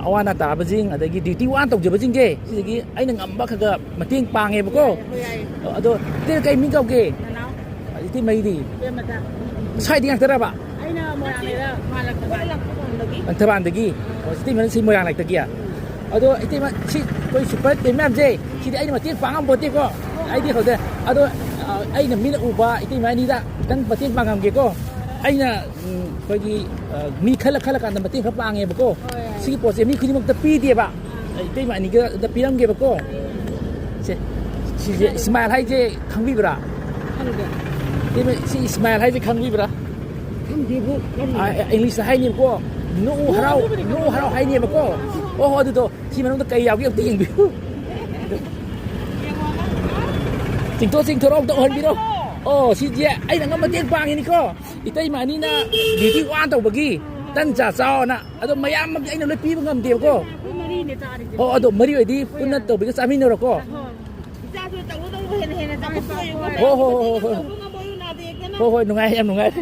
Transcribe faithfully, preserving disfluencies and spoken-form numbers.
ꯑꯋꯥ ꯑꯅꯥ ꯇꯥꯕꯁꯤꯡ, ꯑꯗꯒꯤ ꯗ꯭ꯌꯨꯇꯤ ꯋꯥꯅ ꯇꯧꯖꯕꯁꯤꯡꯁꯦ, ꯁꯤꯗꯒꯤ ꯑꯩꯅ ꯉꯝꯕ ꯈꯔ ꯈꯔ ꯃꯇꯦꯡ ꯄꯥꯡꯉꯦꯕꯀꯣ꯫ ꯍꯣꯏ, ꯌꯥꯏꯌꯦ꯫ ꯑꯗꯣ ꯏꯇꯩ ꯀꯩ ꯃꯤꯡ ꯀꯧꯒꯦ? ꯅꯅꯥꯎ꯫ ꯏꯇꯩ ꯃꯩꯗꯤ? ꯏꯕꯦꯝꯃꯗ꯫ ꯁ꯭ꯋꯥꯏꯗ ꯉꯥꯛꯇꯔꯕ? ꯑꯩꯅ ꯃꯣꯏꯔꯥꯡꯗꯩꯔ, ꯃꯥ ꯂꯪꯊꯕꯥꯜ꯫ ꯂꯪꯊꯕꯥꯜꯗꯒꯤ꯫ ꯑꯣ, ꯏꯇꯩꯃꯅ ꯁꯤ ꯃꯣꯏꯔꯥꯡ ꯂꯩꯔꯛꯇꯒꯤ꯫ ꯑꯗꯣ ꯏꯇꯩꯃ, ꯁꯤ ꯑꯩꯈꯣꯏ ꯁꯨꯄꯔ ꯇꯦꯟ ꯃꯌꯥꯝꯁꯦ, ꯁꯤꯗꯤ ꯑꯩꯅ ꯃꯇꯦꯡ ꯄꯥꯡ ꯉꯝꯄꯣꯠꯇꯦꯀꯣ꯫ ꯑꯩꯗꯤ ꯍꯧꯖꯤꯛ, ꯑꯗꯣ, ꯑ, ꯑꯩꯅ ꯃꯤꯅ ꯎꯕ ꯏꯇꯩꯃ ꯑꯅꯤꯗ ꯈꯤꯇꯪ ꯃꯇꯦꯡ ꯄꯥꯡꯉꯝꯒꯦꯀꯣ꯫ ꯑꯩꯅ, ꯎꯝ, ꯑꯩꯈꯣꯏꯒꯤ, ꯑ, ꯃꯤ ꯈꯜꯂ ꯈꯜꯂ ꯀꯥꯟꯗ ꯃꯇꯦꯡ ꯈꯔ ꯄꯥꯡꯉꯦꯕꯀꯣ꯫ ꯍꯣꯏ꯫ ꯁꯤꯒꯤ ꯄꯣꯠꯁꯦ ꯃꯤ ꯈꯨꯗꯤꯡꯃꯛꯇ ꯄꯤꯗꯦꯕ꯫ ꯑꯩ ꯏꯇꯩꯃ ꯑꯅꯤꯒ ꯑꯝꯇ ꯄꯤꯔꯝꯒꯦꯕꯀꯣ꯫ ꯁꯦ, ꯁꯤꯁꯦ ꯏꯁꯃꯥꯏꯜ ꯍꯥꯏꯁꯦ ꯈꯪꯕꯤꯕ꯭ꯔꯥ? ꯈꯪꯗꯦ꯫ ꯏꯇꯩꯃ, ꯁꯤ ꯏꯁꯃꯥꯏꯜ ꯍꯥꯏꯁꯦ ꯈꯪꯕꯤꯕ꯭ꯔꯥ? ꯈꯪꯗꯦꯕꯨ, ꯀꯔꯤ? ꯑ, ꯑ, ꯏꯪꯂꯤꯁꯇ ꯍꯥꯏꯅꯦꯕꯀꯣ꯫ ꯅꯣꯛꯎ ꯍꯔꯥꯎ, ꯅꯣꯛꯎ ꯍꯔꯥꯎ ꯍꯥꯏꯅꯦꯕꯀꯣ꯫ ꯑꯣ ꯍꯣ, ꯑꯗꯨꯗꯣ ꯁꯤ ꯃꯅꯨꯡꯗ ꯀꯩ ꯌꯥꯎꯒꯦ ꯑꯝꯇ ꯌꯦꯡꯕꯤꯌꯨ꯫ ꯆꯤꯡꯊꯣꯛ ꯆꯤꯡꯊꯣꯔꯛꯑꯣ, ꯑꯝꯇ ꯎꯍꯟꯕꯤꯔꯣ꯫ ꯑꯣ, ꯁꯤꯁꯦ ꯑꯩꯅ ꯉꯝꯕ ꯃꯇꯦꯡ ꯄꯥꯡꯉꯤꯅꯤꯀꯣ꯫ ꯏꯇꯩꯃ ꯑꯅꯤꯅ ꯗ꯭ꯌꯨꯇꯤ ꯋꯥꯅ ꯇꯧꯕꯒꯤ ꯇꯟ ꯆꯥ ꯆꯥꯎꯅ꯫ ꯑꯗꯣ ꯃꯌꯥꯝꯃꯛꯇꯤ ꯑꯩꯅ ꯂꯣꯏ ꯄꯤꯕ ꯉꯝꯗꯦꯕꯀꯣ꯫ ꯑꯩꯈꯣꯏ ꯃꯔꯤꯅꯦ ꯆꯥꯔꯤꯁꯦ꯫ ꯑꯣ, ꯑꯗꯣ ꯃꯔꯤ ꯑꯣꯏꯗꯤ ꯄꯨꯟꯅ ꯇꯧꯕꯤꯒ ꯆꯥꯃꯤꯟꯅꯔꯣꯀꯣ꯫ ꯍꯣꯏ꯫ ꯏꯆꯥꯁꯨ ꯇꯧꯕꯗꯧꯕ ꯍꯦꯟꯅ ꯍꯦꯟꯅ ꯆꯥꯎꯈꯠꯄ ꯑꯣꯏꯌꯨꯀꯣ꯫ ꯍꯣꯏ, ꯍꯣꯏ, ꯍꯣꯏ, ꯍꯣꯏ, ꯍꯣꯏ꯫ ꯇꯧꯕ ꯉꯝꯕ ꯑꯣꯏꯌꯨ, ꯅꯥꯗ ꯌꯦꯛꯇꯅ꯫ ꯍꯣꯏ, ꯍꯣꯏ, ꯅꯨꯡꯉꯥꯏ, ꯌꯥꯝ ꯅꯨꯡꯉꯥꯏ꯫